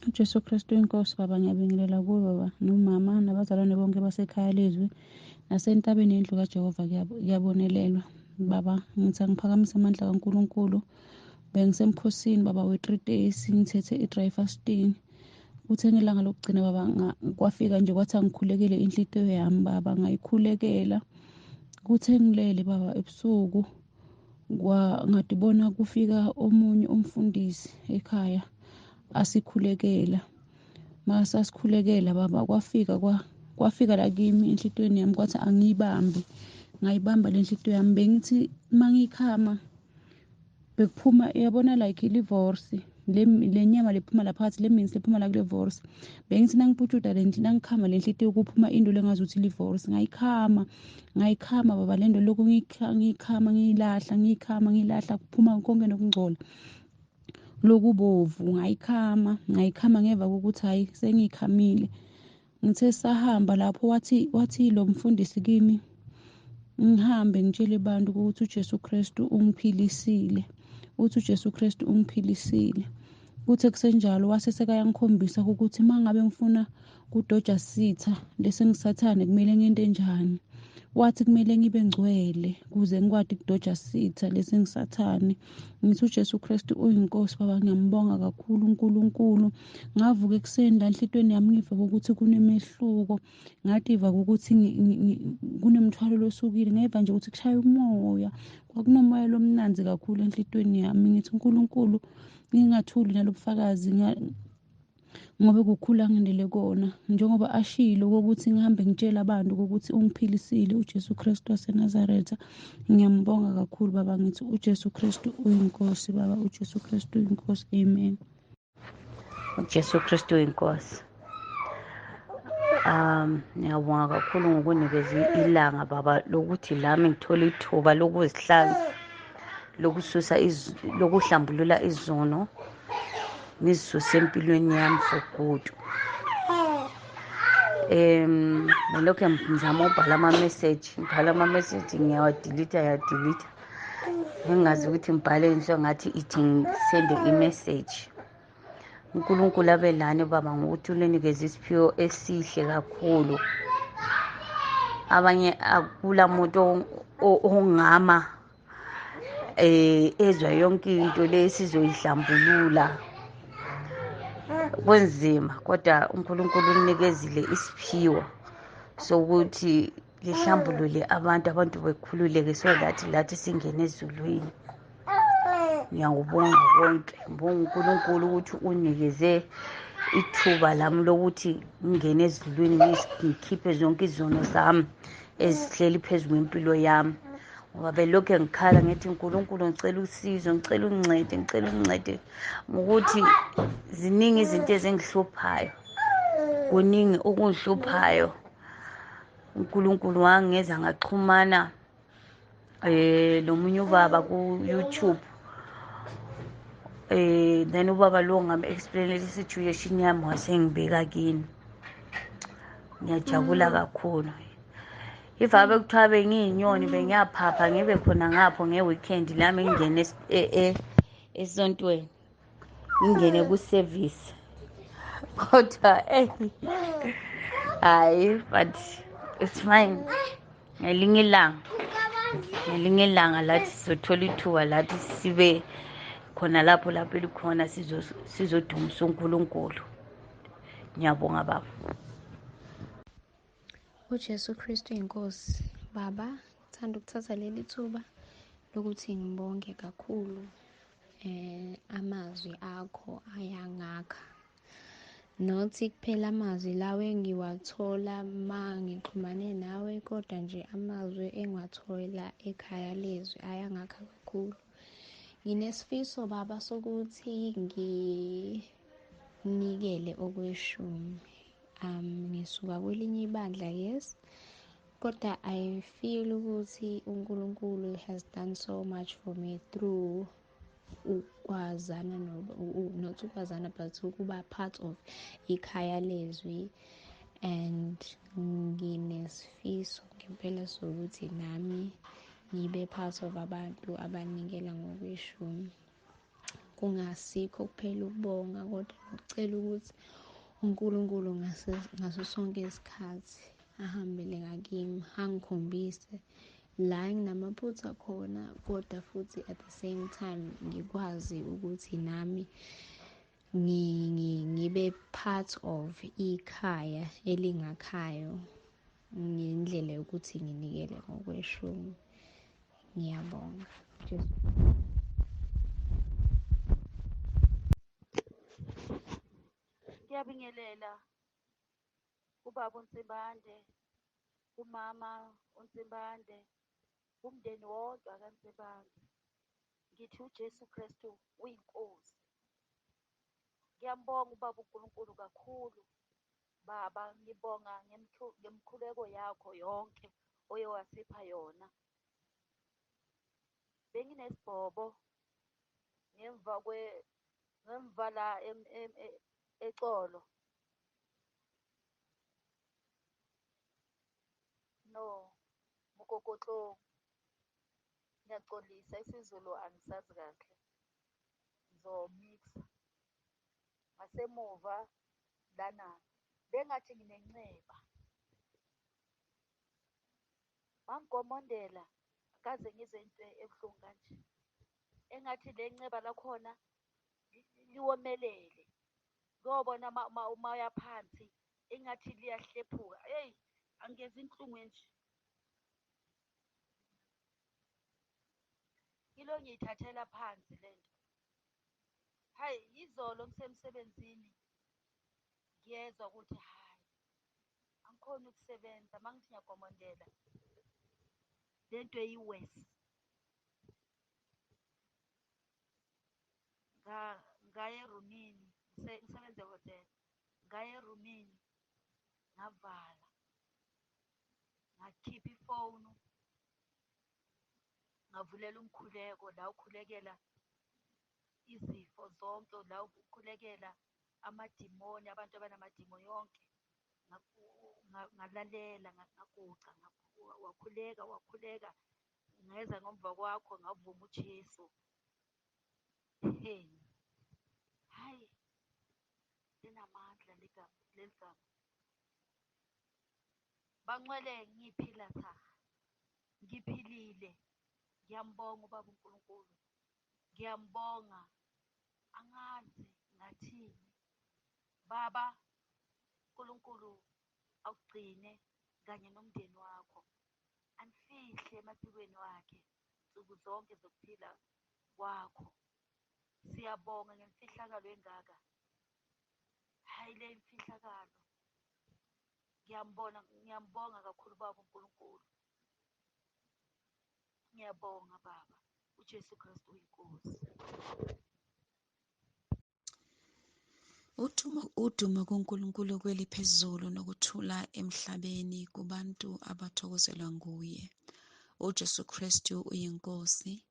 UJesu Kristu inkosi baba, ngiyabingelela kuwe baba nomama nabazalwane bonke basekhaya lezwi nasentabeni yendlu kaJehova kuyabonelelwa. Baba, ngithi angiphakamisa amandla kaNkulunkulu. Bengisemkhosini baba we-3 days, ngithethe i-dry fasting. Kuthe ngelanga lokugcina baba kwafika nje kwathi angikhulekele inhlitiyo yami baba, ngayikhulekela. Kuthe ngilele baba ebusuku ngadibona kufika omunye umfundisi ekhaya asikhulekela. Masasikhulekela baba kwafika la kimi enhlitiyweni yami kwathi angiyibambe. Ngayibamba le nhliziyo yami, bengithi mangikhama bekuphuma, yabona like i-livorce le nyama lephuma la phakathi, le minsi lephuma la kule vorse. Bengithi nangiputshuda le nangikhama le nhliziyo kuphuma into lengazuthi livorce. Ngayikhama baba le nto lokhu ngiyikhama ngiyilahla, ngiyikhama ngiyilahla, kuphuma konke nokungcola lokubovu. Ngayikhama ngeva ukuthi hayi sengiyikhamile. Ngithe sahamba lapho wathi lo mfundisi kimi ngihambe ngitshele abantu ukuthi uJesu Kristu ungiphilisile, uthi uJesu Kristu ungiphilisile. Kuthe kusenjalo wase sekayangikhombisa ukuthi mangabe ngifuna kudoja sitha lesengisathane kumele ngente njani. Wathi kumele ngibe ngcwele kuze ngikwati kudoja sitha lesengisathane. Ngithi uJesu Kristu uyinkosi baba, ngiyambonga kakhulu uNkulunkulu. Ngavuka ekuseni la enhlitiyweni yami ngiva ukuthi kunemehluko, ngativa ukuthi kunemthwalo losukile. Ngeva nje ukuthi kushaya umoya, kwakunomoya lomnanzi kakhulu enhlitiyweni yami. Ngithi uNkulunkulu ngingathuli nalobufakazi ngoba kukhula ngendele kona, njengoba ashilo ukuthi ngihambe ngitshela abantu ukuthi ungiphilisile uJesu Kristu waseNazaretha. Ngiyambonga kakhulu baba, ngithi uJesu Kristu uyinkosi baba, uJesu Kristu uyinkosi. Amen. uJesu Kristu uyinkosi. Ngiyabonga kakhulu ngokunikeza ilanga baba lokuthi lami ngithole ithuba lokuzihlanza, lokususa lokuhlambulula izono ngizisuse empilweni yami for good. Nalokho ngizama ukubhala ama-message, ngibhala ama-message ngiyawadelete, ngingazi ukuthi ngibhale nje ngathi ithi ngisende i-message. uNkulunkulu abe lani baba ngokuthi ulinikeze isiphiwo esihle kakhulu. Abanye akula muntu ongama ezwa yonke into le sizoyihlambulula, kunzima, kodwa uNkulunkulu unikezile isiphiwo sokuthi lihlambulule abantu bekhululeke so that lathi singene ezulwini. Ngiyakubonga konke, ngibonga uNkulunkulu ukuthi unikeze ithuba lami lokuthi ngingene ezulwini, ngikhiphe zonke izono zami ezihleli phezu kwempilo yami. Ngoba belokhu ngikhala ngithi uNkulunkulu ngicela usizo, ngicela ungincede, ngicela ungincede ngokuthi ziningi izinto ezingihluphayo, kuningi okungihluphayo. uNkulunkulu wangeza ngaxhumana nomunye ubaba ku YouTube, then ubaba lo ngam-explain i-situation yami wasengibeka kini. Ngiyajabula kakhulu. If abe kuthiwa bengiyinyoni bengiyaphapha ngibe khona ngapho nge-weekend lami ngingene esontweni, ngingene ku-service, kodwa hayi, but it's fine. Ngelinye ilanga lathi sizothola ithuba lathi sibe khona lapho elikhona, sizodumisa uNkulunkulu. Ngiyabonga baba. uJesu Kristu inkosi. Baba, ngithanda ukuthatha leli thuba lokuthi ngibonge kakhulu amazwi akho ayangakha. Nothi kuphela amazwi lawo engiwathola ma ngixhumane nawe, kodwa nje amazwi engiwathola ekhaya lezwi ayangakha kakhulu. Nginesifiso baba sokuthi nginikele okweshumi. Ngisuka kwelinye ibandla, yes, kodwa I feel ukuthi uNkulunkulu has done so much for me through ukwazana not ukwazana but ukuba part of ikhaya lezwi, and nginesifiso ngempela sokuthi nami ngibe part of abantu abanikela ngokweshumi. Kungasikho kuphela ukubonga kodwa nokucela Ngicela ukuthi uNkulunkulu ngaso sonke isikhathi ahambele ngakimi, angikhombise la enginamaphutha khona, kodwa futhi at the same time ngikwazi ukuthi nami ngibe part of ikhaya elingakhayo ngendlela yokuthi nginikele ngokweshumi. Ngiyabonga. Jesu. Ngiyabingelela ubaba uNsibande, umama uNsibande, umndeni wonke kaNsibande. Ngithi uJesu Kristu uyinkosi. Ngiyambonga ubaba uNkulunkulu kakhulu. Baba, ngibonga ngemkhuleko yakho yonke oye wasipha yona. Benginesibhobo ngemva la ecolo. No, mokokotlong. Ngiyaxolisa, isiZulu angisazi kahle. Ngizomixa. Ngasemuva lana bengathi nginenceba. Mangigomondela akaze ngizwe into ebuhlungu kanje. Engathi le nceba lakhona liwomelele. Ngiyobona uma uya phansi engathi liyahlephuka. Eyi, angeze inhlungu enje. Ilo ngiyithathela phansi lento. Hayi, izolo ngisemsebenzini ngiyezwa ukuthi hayi angikhoni ukusebenza, mangithi ngiyagomondela lento eyi-worse. Ngaya erumini, ngisebenza ehhotela, ngaya erumini ngavala, ngakhipha ifonu, ngavulela umkhuleko la ukhulekela izifo zonke, la ukhulekela amadimoni, abantu abanamadimoni yonke. Ngalalela, ngaguca, wakhuleka, wakhuleka, ngeza ngomva kwakho ngavuma uJesu. Hey, hayi, linamandla leli gama. Bangcwele, ngiphila cha, ngiphilile. Ngiyambonga ubaba uNkulunkulu, ngiyambonga. Angazi ngathini. Baba uNkulunkulu akugcine kanye nomndeni wakho, anifihle emaphikweni wakhe nsuku zonke zokuphila kwakho. Siyabonga ngemfihlakalo engaka. Hayi, le imfihlakalo. Ngiyambona, ngiyambonga kakhulu baba uNkulunkulu. Ngiyabonga baba, uJesu Kristu uyinkosi. Udumo kuNkulunkulu kweliphezulu nokuthula emhlabeni kubantu abathokozelwa nguye. uJesu Kristu uyinkosi.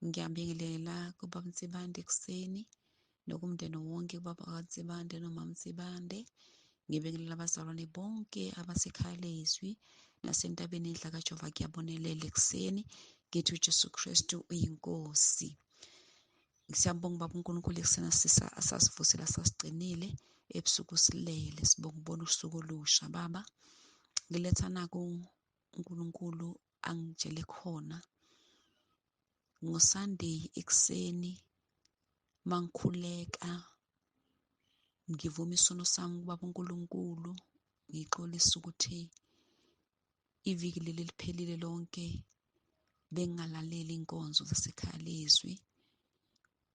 Ngiyabingelela kubaba Nsibande ekuseni nokumndeni wonke, kubaba kaNsibande nomama Nsibande. Ngibingelela abazalwane bonke abasekhaya lezwi nasentabeni endla kaJehova. Kuyabonelela ekuseni. Ngithi uJesu Kristu uyinkosi. Siyabonga baba uNkulunkulu ekuseni asasivusela sasigcinile ebusuku silele. Sibonga ukubona usuku olusha baba. Ngiletha naku uNkulunkulu angitshele khona ngoSunday ekuseni mangikhuleka, ngivuma isono sami kubaba uNkulunkulu, ngixolisa ukuthi iviki leli liphelile lonke bengingalaleli inkonzo zasekhaya lezwi.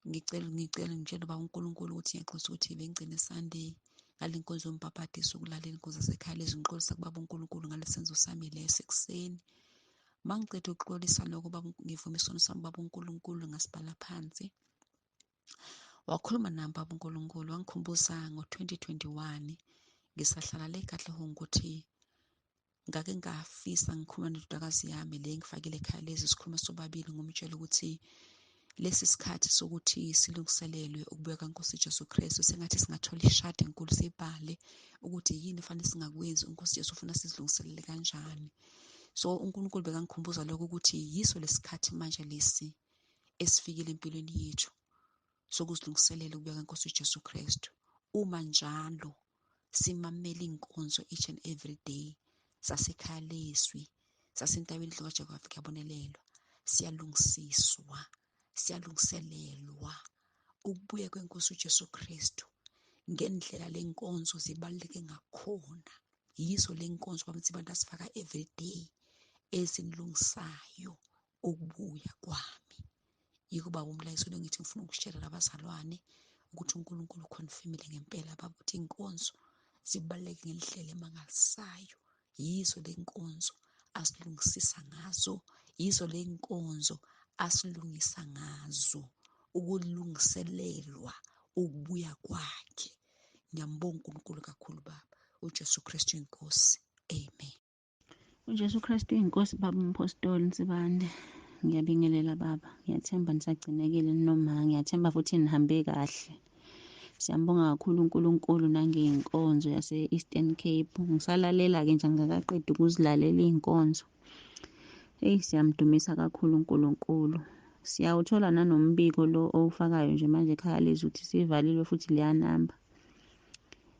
Ngicela ngitshele ubaba uNkulunkulu ukuthi ngiyaxolisa ukuthi bengigcine Sunday ngale nkonzo yombhabhadiso ukulalela inkonzo zasekhaya lezwi. Ngixolisa kubaba uNkulunkulu ngale senzo sami leso ekuseni. Mangiceda ukuxolisa lokho baba, ngivuma isono sami baba uNkulunkulu, ngasibhala phansi. Wakhuluma nami baba uNkulunkulu, wangikhumbuza ngo-2021 ngisahlala le Katlehong ukuthi ngake ngafisa ngikhuluma nendodakazi yami le ngifakile ekhaya lezi, sikhuluma sobabili, ngomtshela ukuthi lesi sikhathi sokuthi silungiselelwe ukubuya kaNkosi Jesu Kristu, sengathi singathola ishadi enkulu sibhale ukuthi yini fanele singakwenzi, uNkosi Jesu ufuna sizilungiselele kanjani. So uNkulunkulu bekangikhumbuza lokho ukuthi yiso lesikhathi manje lesi esifikile empilweni yethu sokuzilungiselela ukubuya kaNkosi Jesu Kristu. Uma njalo simamela inkonzo each and every day sasekhaya lezwi, sasentabeni indlu kaJehova kuyabonelelwa, siyalungisiswa, siyalungiselelwa ukubuya kwenkosi uJesu Kristu. Ngendlela lenkonzo zibaluleke ngakhona, yizo lenkonzo bathi abantu asifaka every day ezinilungisayo ukubuya kwami. Yiko baba umlayezo lo ngithi ngifuna ukushera nabazalwane ukuthi uNkulunkulu ukhonfimile ngempela baba ukuthi inkonzo zibaluleke ngendlela emangalisayo. Yizo lenkonzo asilungisisa ngazo, yizo lenkonzo asilungisa ngazo ukulungiselelwa ukubuya kwakhe. Ngiyambonga uNkulunkulu kakhulu baba, uJesu Kristu inkosi. Amen. UJesu Kristu inkosi baba umpostoli Nsibande. Ngiyabingelela baba, ngiyathemba nisagcinekile noma ngiyathemba futhi nihambe kahle. Siyambonga kakhulu uNkulunkulu nangey'nkonzo yase-Eastern Cape. Ngisalalela-ke nje angikaqedi ukuzilalela iy'nkonzo. Eyi, siyamdumisa kakhulu uNkulunkulu. Siyawuthola nanombiko lo owufakayo nje manje ekhaya lezwi ukuthi sivalilwe futhi leya namba.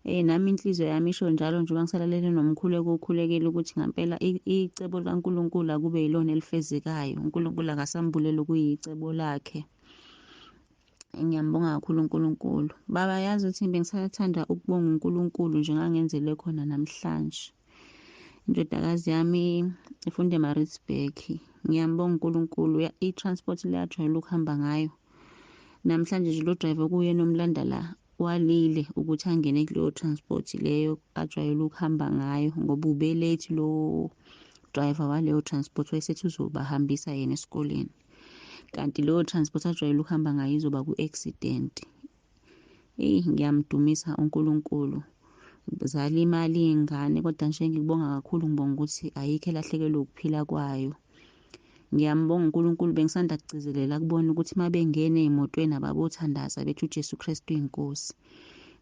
Nami inhliziyo yami isho njalo nje uma ngisalalele nomkhuleko ukhulekela ukuthi ngampela icebo likaNkulunkulu akube yilona elifezekayo. uNkulunkulu akasambulele okuyicebo lakhe. Ngiyambonga kakhulu uNkulunkulu. Baba, yazi ukuthi bengisathanda ukubonga uNkulunkulu nje ngangenzele khona namhlanje. Indodakazi yami ifunda eMaritzburg. Ngiyambonga uNkulunkulu, i-transport le ajwayele ukuhamba ngayo. Namhlanje nje lo driver kuyena omlanda la walile ukuthi angene kuleyo transport leyo ajwayele ukuhamba ngayo ngoba ubelethi lo driver waleyo transport wayesethi uzobahambisa yena esikoleni. Kanti leyo transport ajwayele ukuhamba ngayo izoba ku-accident. Eyi, ngiyamdumisa uNkulunkulu. Zalimala iy'ngane kodwa nje ngikubonga kakhulu, ngibonga ukuthi ayikho elahlekelwe ukuphila kwayo. Ngiyambonga uNkulunkulu, bengisanda kugcizelela kubona ukuthi uma bengena ey'motweni ababothandaza bethi uJesu Kristu inkosi.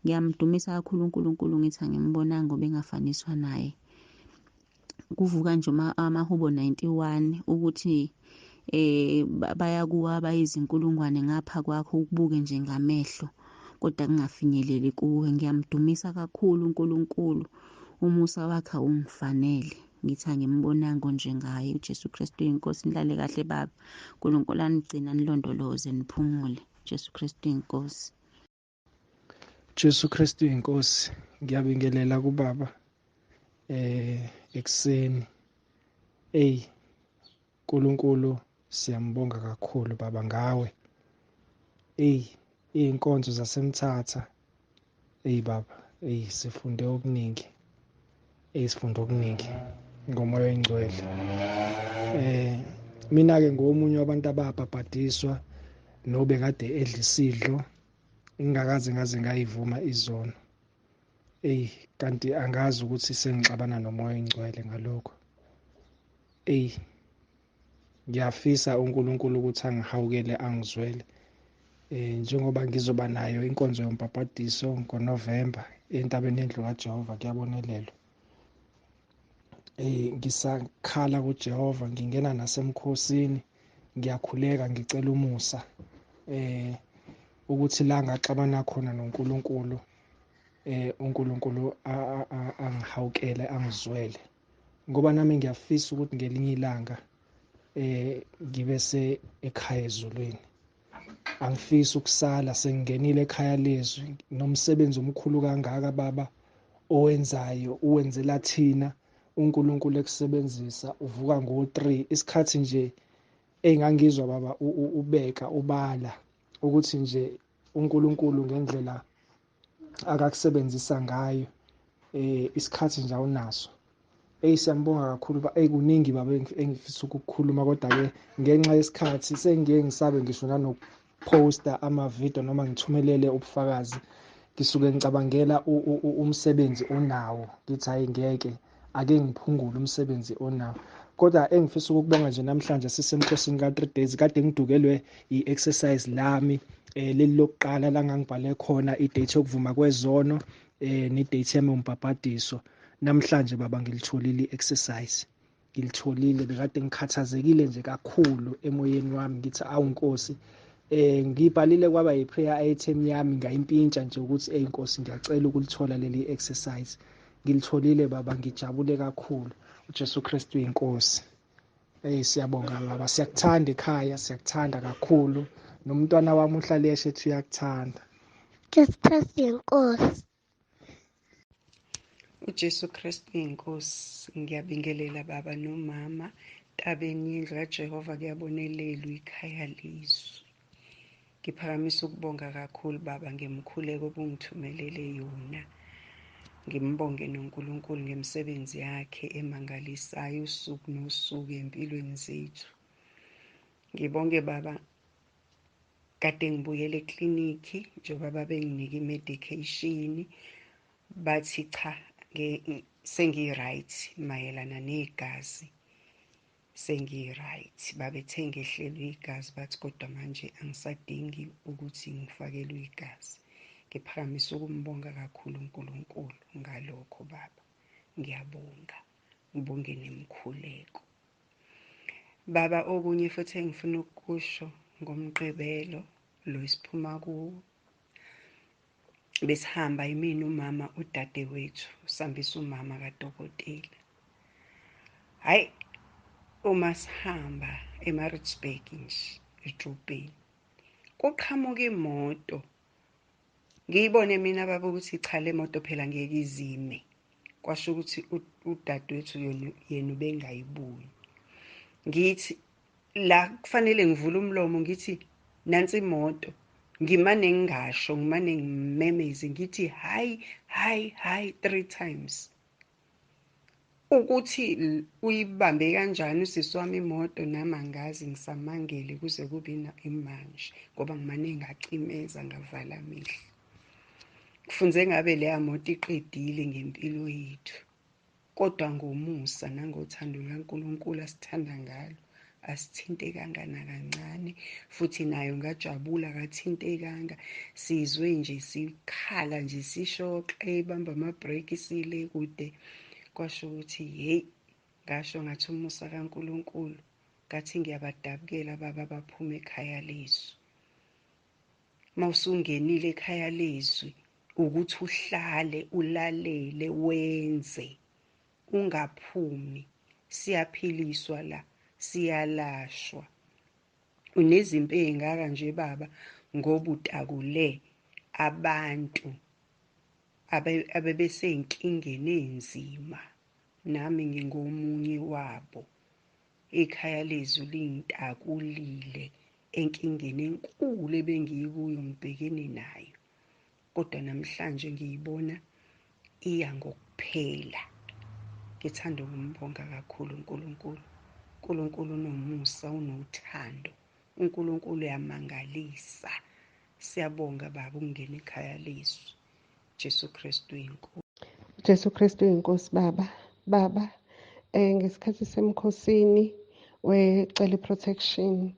Ngiyamdumisa kakhulu uNkulunkulu, ngithi angimbonanga ngoba engafaniswa naye. Kuvuka nje amahubo 91 ukuthi bayakuwa bayizinkulungwane ngapha kwakho ukubuke nje ngamehlo kodwa kungafinyeleli kuwe. Ngiyamdumisa kakhulu uNkulunkulu, umusa wakhe awungifanele. Ngithi angimbonanga njengaye uJesu Kristu inkosi. Nilale kahle baba, uNkulunkulu anigcina nilondoloze niphumule. Jesu Kristu inkosi. Jesu Kristu inkosi. Ngiyabingelela kubaba ekuseni. Ey uNkulunkulu siyambonga kakhulu baba ngawe. Ey inkonzo zasemthatha. Ey baba, ey sifunde okuningi. Ey sifunde okuningi ngomoya oyingcwele. Mina ke ngomunye wabantu ababhabhadiswa nobe kade edla isidlo ngingakaze ngaze ngayivuma izono. Ey kanti angazi ukuthi sengixabana nomoya oyingcwele ngalokho. Ey ngiyafisa uNkulunkulu ukuthi angihawukele angizwele. Njengoba ngizoba nayo inkonzo yombhabhadiso ngoNovember entabeni yendlu kaJehova kuyabonelelwa. Ngisakhala kuJehova, ngingena nasemkhosini, ngiyakhuleka ngicela umusa ukuthi la ngaxabana khona noNkulunkulu uNkulunkulu angihawukele angizwele, ngoba nami ngiyafisa ukuthi ngelinye ilanga ngibe se ekhaya ezulwini. Angifisi ukusala sengingenile ekhaya lezwi nomsebenzi omkhulu kangaka baba owenzayo uwenzela thina. uNkulunkulu ekusebenzisa uvuka ngo3 isikhathi nje engangizwa baba ubeka ubala ukuthi nje uNkulunkulu ngendlela akakusebenzisa ngayo isikhathi nje awunaso. Siyambonga kakhulu kuningi baba engifisa ukukhuluma kodwa ke ngenxa yesikhathi sengiye ngisabe ngisho nanokuposta ama-video noma ngithumelele ubufakazi. Ngisuke ngicabangela umsebenzi onawo, ngithi hayi ngeke ake ngiphungule umsebenzi onawo. Kodwa engifisa ukubonga nje namhlanje sisemkhosini ka3 days, kade ngidukelwe i-exercise lami leli lokuqala la ngangibhale khona i-date yokuvuma kwezono ne-date yami yombhabhadiso. Namhlanje baba ngilitholile i-exercise, ngilitholile. Bekade ngikhathazekile nje kakhulu emoyeni wami, ngithi awu Nkosi Ngibhalile kwaba yi-prayer item yami, ngayimpintsha nje ukuthi ey Nkosi ngiyacela ukulithola leli exercise. Ngilitholile baba, ngijabule kakhulu. uJesu Kristu uyinkosi. Siyabonga baba, siyakuthanda ekhaya, siyakuthanda kakhulu. Nomntwana wami uhlale esho ethi uyakuthanda. Jesu Kristu uyinkosi. uJesu Kristu uyinkosi. Ngiyabingelela baba nomama. Ntabeni yendlu kaJehova kuyabonelelwa ikhaya lezwi. Ngiphakamisa ukubonga kakhulu baba ngemkhuleko obungithumelele yona. Ngimbonge noNkulunkulu ngemisebenzi yakhe emangalisayo usuku nosuku empilweni zethu. Ngibonge baba, kade ngibuyele eklinikhi njengoba babenginike i-medication, bathi cha sengi-right mayelana negazi, sengi-right. Babethe ngehlelwe igazi, bathi kodwa manje angisadingi ukuthi ngifakelwe igazi. Ngiphakamisa ukumbonga kakhulu uNkulunkulu ngalokho baba. Ngiyabonga, ngibonge nemkhuleko. Baba, okunye futhi engifuna ukukusho ngoMgqibelo lo esiphuma kuwo, besihamba yimina umama udadewethu, sihambisa umama kadokotela. Hhayi, uma sihamba eMaritzburg nje edrobheni, kuqhamuka imoto. Ngiyibone mina baba ukuthi cha le moto phela ngeke izime. Kwasho ukuthi udadewethu yena ubengayiboni. Ngithi la kufanele ngivule umlomo ngithi nansi imoto, ngimane ngingasho, ngimane ngimemeze ngithi hayi hayi hayi 3 times. Ukuthi uyibambe kanjani usisi wami imoto nami angazi, ngisamangele kuze kube imanje ngoba ngimane ngacimeza ngavala amehlo. Kufunze ngabe leya moto iqedile ngempilo yethu, kodwa ngomusa nangothando lukaNkulunkulu asithanda ngalo asithintekanga nakancane, futhi nayo ngajabula akathintekanga. Sizwe nje sikhala nje sishoxe ibamba amabhreki sile kude. Kwasho ukuthi hey, ngasho ngathi umusa kaNkulunkulu, ngathi ngiyabadabukela baba baphuma ekhaya lezwi. Mawusungenile ekhaya lezwi ukuthi uhlale ulalele wenze, ungaphumi. Siyaphiliswa la, siyalashwa. Unezimpi ey'ngaka nje baba ngoba utakule abantu abebesey'nkingeni ey'nzima. Nami ngingomunye wabo. Ikhaya lezwi lingitakulile enkingeni enkulu ebengiyikuyo ngibhekene nayo, kodwa namhlanje ngiyibona iya ngokuphela. Ngithanda ukumbonga kakhulu uNkulunkulu. uNkulunkulu unomusa, unothando. uNkulunkulu uyamangalisa. Siyabonga baba ukungena ekhaya lezwi. Jesu Kristu uyinkosi. Jesu Kristu uyinkosi baba. Baba, ngesikhathi semkhosini wecela protection,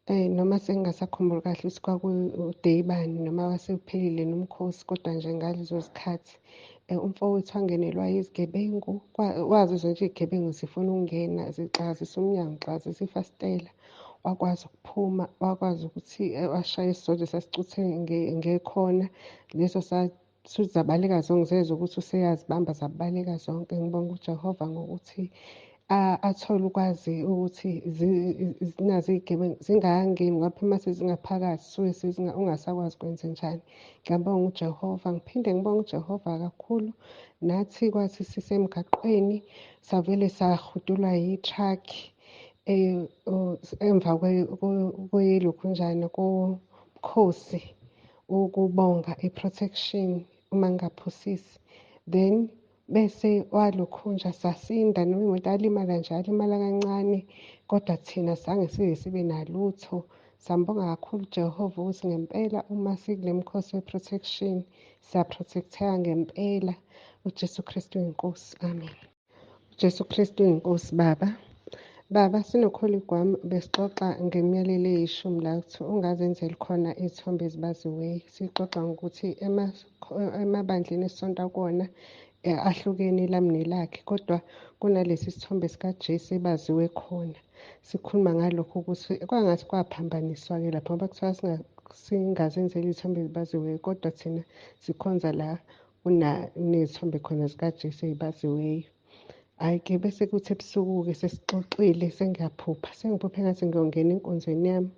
noma sengingasakhumbuli kahle ukuthi kwakuday bani noma wasephelile nomkhosi, kodwa nje ngalezo zikhathi umfowethu wangenelwa izigebengu. Wazi nje izigebengu zifuna ukungena, zixakazisa umnyango, zixakazisa ifasitela. Wakwazi ukuphuma, wakwazi ukuthi washaya isizotho sasicuthe ngekhona leso zabaleka zonke, zezwa ukuthi useyazibamba zabaleka zonke. Ngibonga uJehova ngokuthi athole ukwazi ukuthi nazo iy'gebengu zingangeni, ngoba uma sezingaphakathi suke ungasakwazi kwenzenjani. Ngiyabonga uJehova, ngiphinde ngibonge uJehova kakhulu. Nathi kwathi sisemgaqweni savele sahudulwa yi-truck emva kwelokhunjana komkhosi ukubonga i-protection uma ngingaphosisi. Then bese walokhunja sasinda, noma imoto alimala nje, alimala kancane, kodwa thina sange size sibe nalutho. Sambonga kakhulu uJehova ukuthi ngempela uma sikule mkhosi we-protection siyaprotecteka ngempela. uJesu Kristu uyinkosi. Amen. uJesu Kristu uyinkosi baba. Baba, sinocolleague wami besixoxa ngemiyalelo eyishumi la ukuthi ungazenzeli khona iy'thombe ezibaziweyo. Sixoxa ngokuthi emabandleni esisonta kuwona ahlukene lami nelakhe, kodwa kunalesi sithombe sikaJesu ebaziwe khona. Sikhuluma ngalokho ukuthi kwangathi kwaphambaniswa-ke lapho, ngoba kuthiwa singazenzeli iy'thombe ezibaziweyo, kodwa thina sikhonza la kunezithombe khona zikaJesu ey'baziweyo. Hhayi-ke bese kuthi ebusuku-ke sesixoxile, sengiyaphupha, sengiphuphe engathi ngiyongena enkonzweni yami.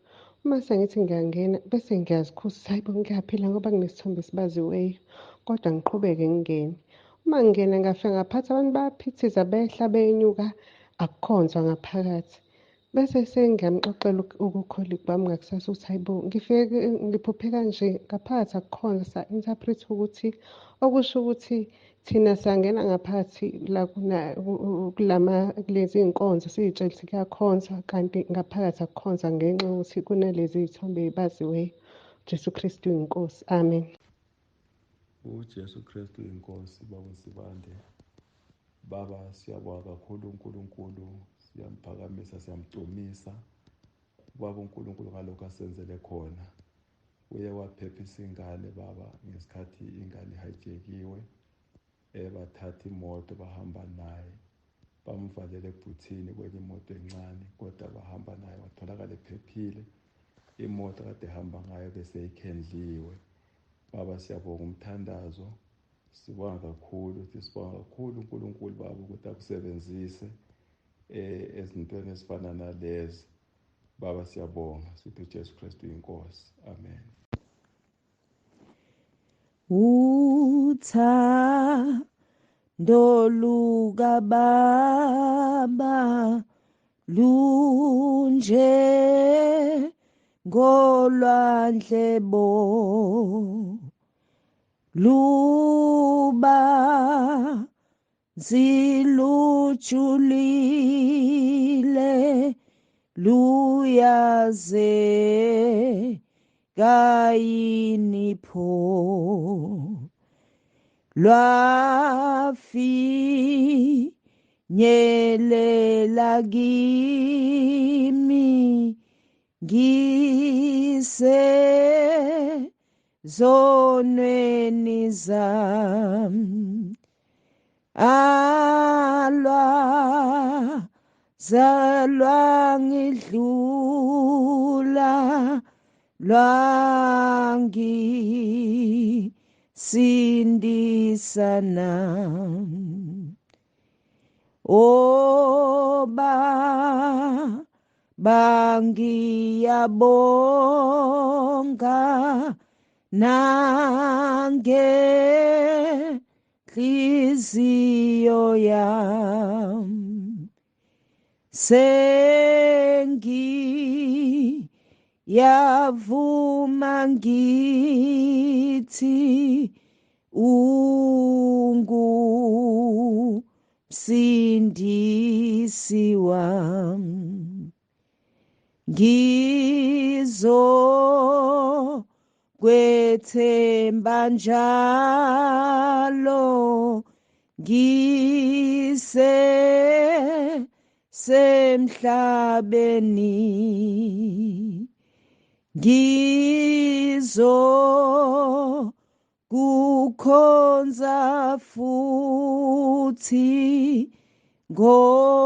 Uma sengithi ngiyangena bese ngiyazikhuza, hayi bo, ngiyaphila ngoba kunesithombe esibaziweyo, kodwa ngiqhubeke ngingene. Uma ngingena ngafika ngaphathi, abantu bayaphithiza, behla benyuka, akukhonzwa ngaphakathi. Bese sengiyamxoxela ukukholika kwami ngakusasa ukuthi hayi bo, ngifike ngiphuphe kanje, ngaphakathi akukhonzwa. Sa-interpret ukuthi okusho ukuthi thina sangena ngaphakathi la kulama kulezi iy'nkonzo siy'tshela ukuthi kuyakhonzwa, kanti ngaphakathi akukhonzwa ngenxa yokuthi kunalezi y'thombe ey'baziweyo. Jesu Kristu uyinkosi. Amen. UJesu Kristu uyinkosi. Baba Nsibande, Baba, siyabonga kakhulu uNkulunkulu, siyamphakamisa, siyamdumisa Baba uNkulunkulu ngalokho asenzele khona. Uye waphephisa ingane Baba ngesikhathi ingane ihijekiwe, bathatha imoto bahamba naye, bamvalele ebhuthini kwenye imoto encane, kodwa bahamba naye watholakala ephephile. Imoto kade ehamba ngayo bese ikhendliwe. Baba, siyabonga umthandazo, sibonga kakhulu, ukuthi sibonga kakhulu uNkulunkulu Baba ukuthi akusebenzise ezintweni ezifana nalezi. Baba, siyabonga, sithi uJesu Kristu inkosi. Amen. Uthando lukaBaba lunje ngolwandle bo, luba zilujulile, luyaze kayini pho, lwafinyelela kimi ngise zonweni zami, alwa zalwa ngidlula, lwangisindisa nami. Oba bangiyabonga nange nhliziyo yami, sengiyavuma ngithi ungumsindisi wami. Ngizokwethemba njalo ngise semhlabeni, ngizokukhonza futhi ngothando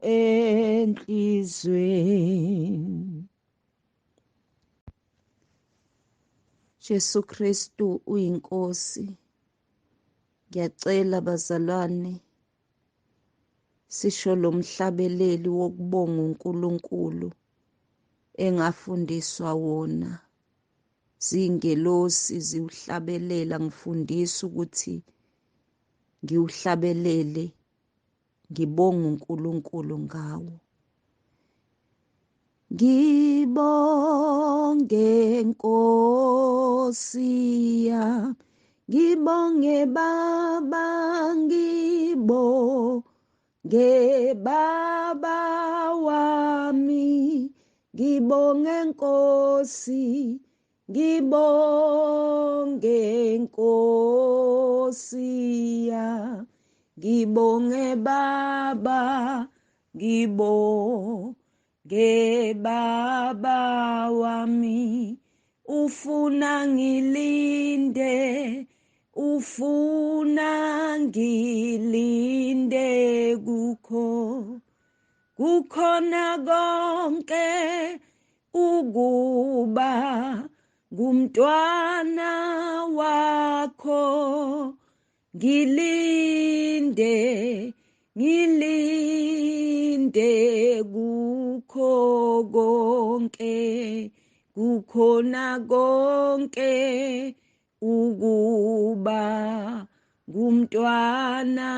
enhlizweni. Jesu Kristu uyinkosi. Ngiyacela bazalwane, sisho lo mhlabeleli wokubonga uNkulunkulu engafundiswa wona zingelosi ziwuhlabelela, ngifundisa ukuthi ngiwuhlabelele ngibonga uNkulunkulu ngawo. Ngibonge Nkosi yami, ngibonge Baba, ngibonge Baba wami, ngibonge Nkosi, ngibonge Nkosi yami, ngibonge Baba, ngibonge Baba wami. Ufuna ngilinde, Ufuna ngilinde kukho, kukhona konke ukuba ngumntwana wakho. Ngilinde, ngilinde kukho konke, kukhona konke ukuba ngumntwana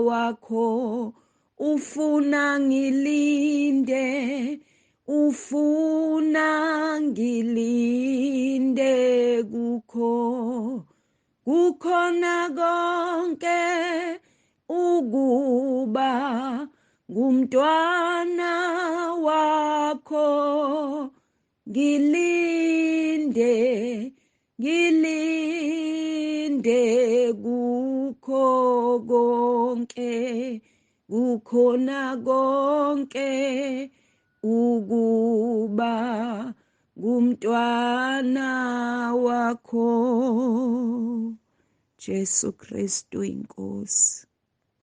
wakho. Ufuna ngilinde, ufuna ngilinde kukho, kukhona konke ukuba ngumntwana wakho. Ngilinde, ngilinde kukho konke, kukhona konke ukuba ngumntwana wakho. Jesu Kristu inkosi.